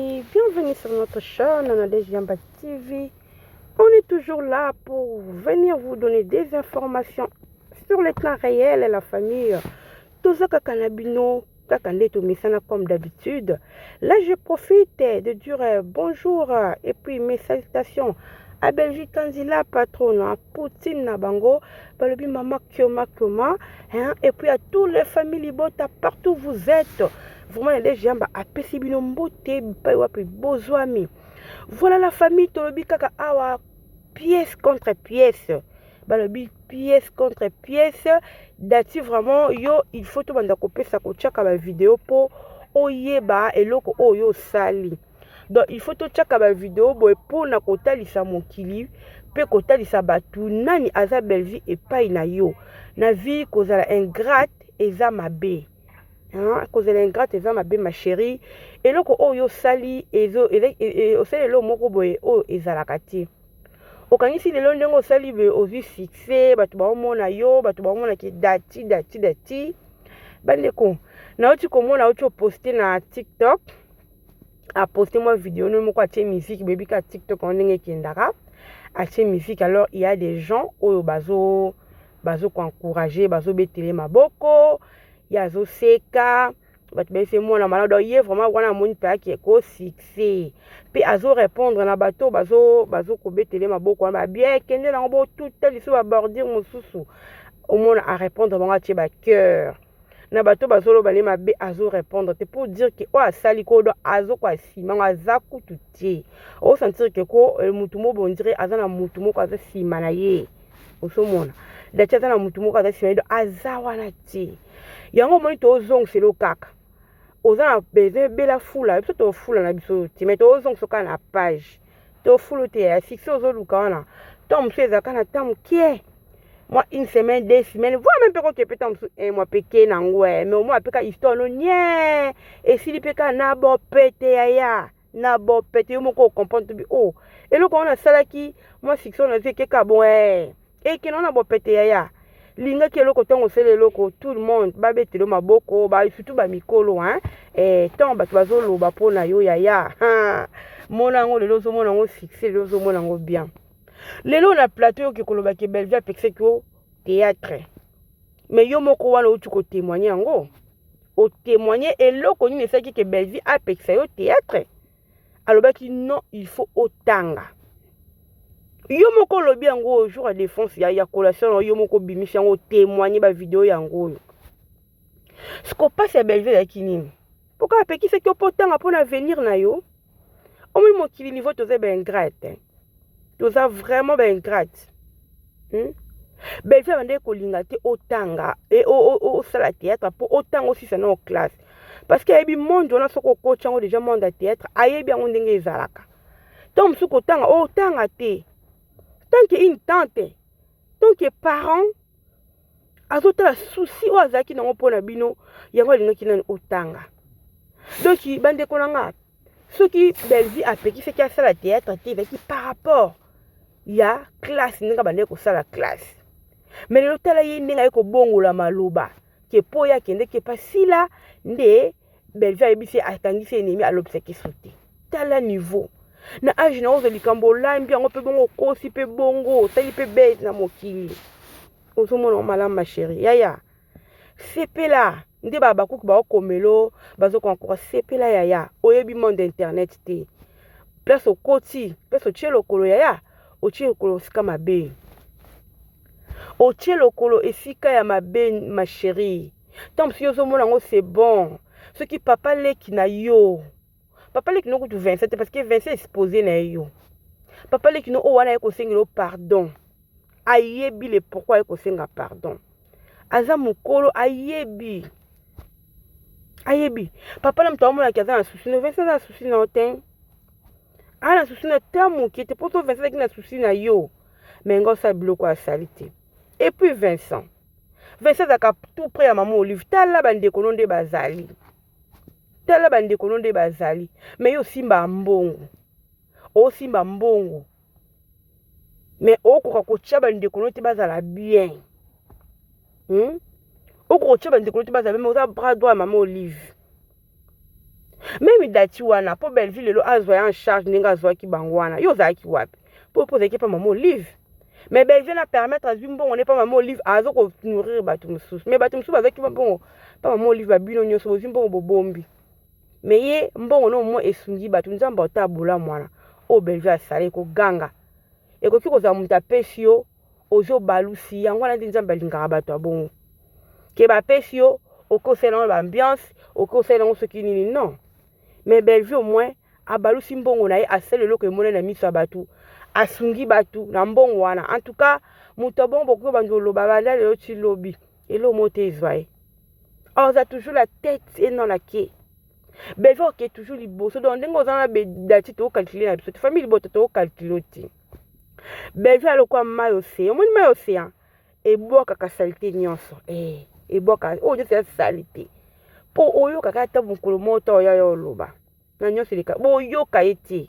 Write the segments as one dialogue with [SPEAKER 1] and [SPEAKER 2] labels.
[SPEAKER 1] Famille, bienvenue sur notre chaîne Nadège Yamba TV. On est toujours là pour venir vous donner des informations sur le temps réel la famille. Toza kaka na bino, kaka nde tomesana comme d'habitude. Là, je profite de dire bonjour et puis mes salutations à Belgique Kanzila, patronne, à Poutine na bango, balobi mama Kioma Kioma, hein, et puis à tous les familles Libota, partout où vous êtes. Vraiment, Nadège Yamba apesi bino mbote, bipai wapi bozwami. Voilà la famille, tolobi kaka awa, pièce contre pièce. Balobi pièce contre pièce. Dati vraiment, yo, il faut tobanda kopesa kotiaka ba vidéo po oyeba eloko oyo osali. Donc il faut totiaka ba vidéo boye mpona kotalisa mokili mpe kotalisa bato nani aza Bellevue epai na yo. Na vie kozala ingrate eza mabe. Hein? Kozala ingrate eza mabe ma chérie. Eloko oyo osali osali eloko moko boye oyo ezalaka te. Okangisi lelo ndenge osali boye ozwi succès, bato baomona yo, bato baomona ke dati dati dati. Bandeko, nauti komona auti oposte na TikTok, aposte mwa vidéo no moko atie musique, boyebi ka TikTok yango ndenge ekendaka, atie musique. Alors il y a des gens oyo bazo koencourage, bazobetele maboko, ye azoseka, bato bayesi mwana malamu. Donc ye vraiment wana amoni mpe ake ko succès mpe azorépondre na bato bazo kobetele maboko wana, babien kende nango botuta liso babordure mosusu, omona arépondre bango, atie bacœur na bato bazoloba ne mabe, azorépondre te pour dire ke oyo asali ko do azokwa nsima ngo aza kutu te. Osentir ke ko mutu moko on dirait aza na mutu moko aza nsima na ye. Ozomona dati aza na mutu moko aza nsima ye, do aza wana te. Yango omoni tozongisela kaka, oza na besoin ebela fula biso, tofula na biso te, mais tozongisa kaka na page, tofulu te. Ya succès ozoluka wana, ntango mosusu ezalaka na ntango mokie, mwa une semaine, 2 semaines, voire même mpe koke mpe ntango mosusu un mois mpe ke nango, mais omoi mpe ka histoire no nye esili mpe kaka na bopete yaya, na bopete yo moko ocomprendre tobi o oh, eloko wana asalaki mwa succès wana nazwi ekeka bon, ekende wana bopete yaya. Lingaki eloko, ntango osala eloko, tout le monde babetela maboko, surtout bamikolo, hein, ntango bato bazoloba mpo na yo yaya, mona yango lelo, ozomona yango succès lelo, ozomona yango bien lelo na plateau. Oyoki kolobaki Bellevue apekisaki yo théâtre, mais yo moko wana outi kotémoigne yango, otémoigne eloko nini esalaki ke Bellevue apekisa yo théâtre? Alobaki non, il faut otanga. Yo moko olobi yango jour ya défense ya collation na yo moko, obimisi yango, otémoigne bavideo yango oyo. Siko mpasi ya Bellevue ezalaki nini? Mpoka apekisaki yo mpo otanga mpona avenir na yo. Omoni mokili niveau toza baingrate, toza vraiment baingrate, Bellevue abandaki kolinga te otanga, osala théâtre mpo otanga, osisa na classe, parce que ayebi monde wana. Soki okoti yango déjà, monde ya théâtre, ayebi yango ndenge ezalaka. Ntango mosusu kotanga, otanga te, tant que une tante, tant que parent azotala souci oyo azalaki nango mpona bino, yango alingaki nani otanga. Donc bandeko na nga, soki Bellevue apekisaki asala théâtre te, ezalaki par rapport ya classe, ndenge abandaki kosala classe. Mais lelo tala ye ndenge aye kobongola maloba ke mpo ye akendeki epa Sila nde Bellevue ayebisi, akangisi ennemi, alobisaki so te. Tala niveau na age na ozwa likambo, olambi yango mpe bongo, okosi mpe bongo, osali mpe bese na mokili. Ozomona malamu ma chérie yaya, sepela nde bakuki baokomelo, bazokoankora. Sepela yaya, oyebi monde internet te, place okoti, place otie lokolo yaya, otie lokolo esika mabe, otie lokolo esika ya mabe ma chérie. Ntango mosusu ozomona yango c'est bon, soki papa leki na yo, papa leki no kutu 27, parce que 27 exposé na ye yo, papa leki no oyo wana aye kosengela yo pardon, ayebi le pourquoi aye kosenga pardon, aza mokolo, ayebi, ayebi papa na moto aomonaki aza na souci no. 27 aza na souci na yo te, aza na souci na ta moke te, mpo so 27 azalaki na souci na yo, mais nga osala biloko asali te. Et puis Vincent, Vincent azalaka tout près ya mama Olive. Tala bandeko no nde bazali, tala bandeko no nde bazali, mais yo osimba mbongo, osimba mbongo, mais okoka kotia bandeko no te bazala bien, Okoka kotia bandeko no te bazala bien, mais oza bras droit ya mama Olive. Même Dati wana, mpo Bellevue lelo azwa ye en charge ndenge azwaki bango wana, yo ozalaki wapi? Mpo ozalaki mpa Mama Olive. Mais Bellevue na permettre, azwi mbongo ne mpa Mama Olive, aza konourrir bato mosusu. Mais bato mosusu bazwaki mbongo mpa Mama Olive, babino nyonso bozwi mbongo, bobombi. Mais ye mbongo no mo esungi bato. Nzambe ata abola mwana oyo Bellevue asala, ekoganga, ekoki kozala moto apesi yo, ozobalusi yango wana nde. Nzambe alingaka bato ya bongo ke bapesi yo, okosala yango baambiance, okosala yango soki nini. Non, mais Bellevue au moins abalusi mbongo na ye, asali eloko emonani na miso ya bato, asungi bato na mbongo wana. En tout cas, moto abongo bokoki bandi oloba banda lelo ti lobi, eloko moko te ezwa ye. Aza toujours la tête et non la queue. Bellevue oke toujours liboso. Donc ndenge oza na Dati, tocalculer na biso te. Famille libota, tocalculer te. Bellevue alokwa mai océan. Omoni mai océan ebwakaka saleté nyonso, ebwakaka oyo nyonso ya saleté, mpo oyokaka ata mokolo moko ta oya ya oloba na nyonso eleka, boyoka ye te.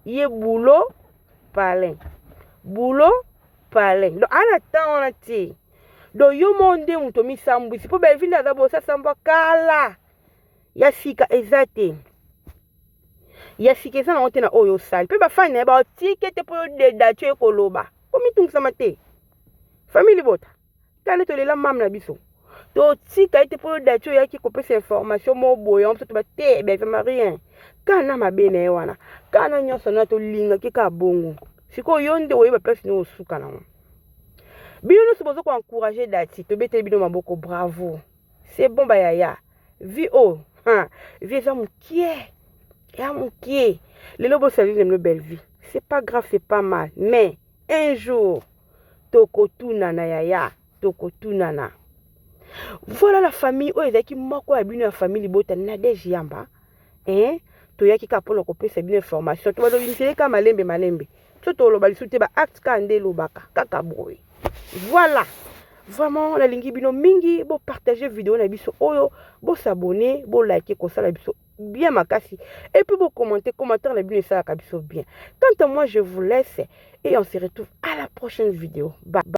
[SPEAKER 1] Ye boulot palin, boulot palin. Donc ana temps wana te. Donc yo moko nde moto omisambwisi, mpo Bellevue nde aza bosasambwa kala ya sika eza te, ya sika eza nango te na oyo osali. Mpe bafani na ye baotike te mpo yo deda ti ekoloba omitungisama te. Famille libota, tala tolela mame na biso, totika ye te mpo yo Dati oyaki kopesa information mo boye yango biso toba te. Bevema rien kana mabe na ye wana, kana nyonso na tolingaki kaka bongo. Sikoyo yo nde oyeba place nini osuka nango. Bino nyonso boza koencourager Dati, tobeteli bino maboko, bravo, c'est bon. Bayaya, vie oyo, vie eza mokie ya mokie. Lelo bosali na bino belle vie, c'est pas grave, c'est pas mal, mais un jour tokotunana, yaya, tokotunana. Voilà la famille, oyo ezalaki moko ya bino ya famille libota, Nadege Yamba, hein? Toyaki kaka mpona kopesa bino information. To balobimisele kaka malembe malembe, so toloba lisusu te, baacte kaka nde elobaka kaka boye. Voilà, vraiment nalingi bino mingi. Bopartager video na biso oyo, bos'abonner, bolike, kosala biso bien makasi, et puis bocommenter. Commentaire na bino esalaka biso bien. Quant à moi, je vous laisse et on se retrouve à la prochaine vidéo. Bye.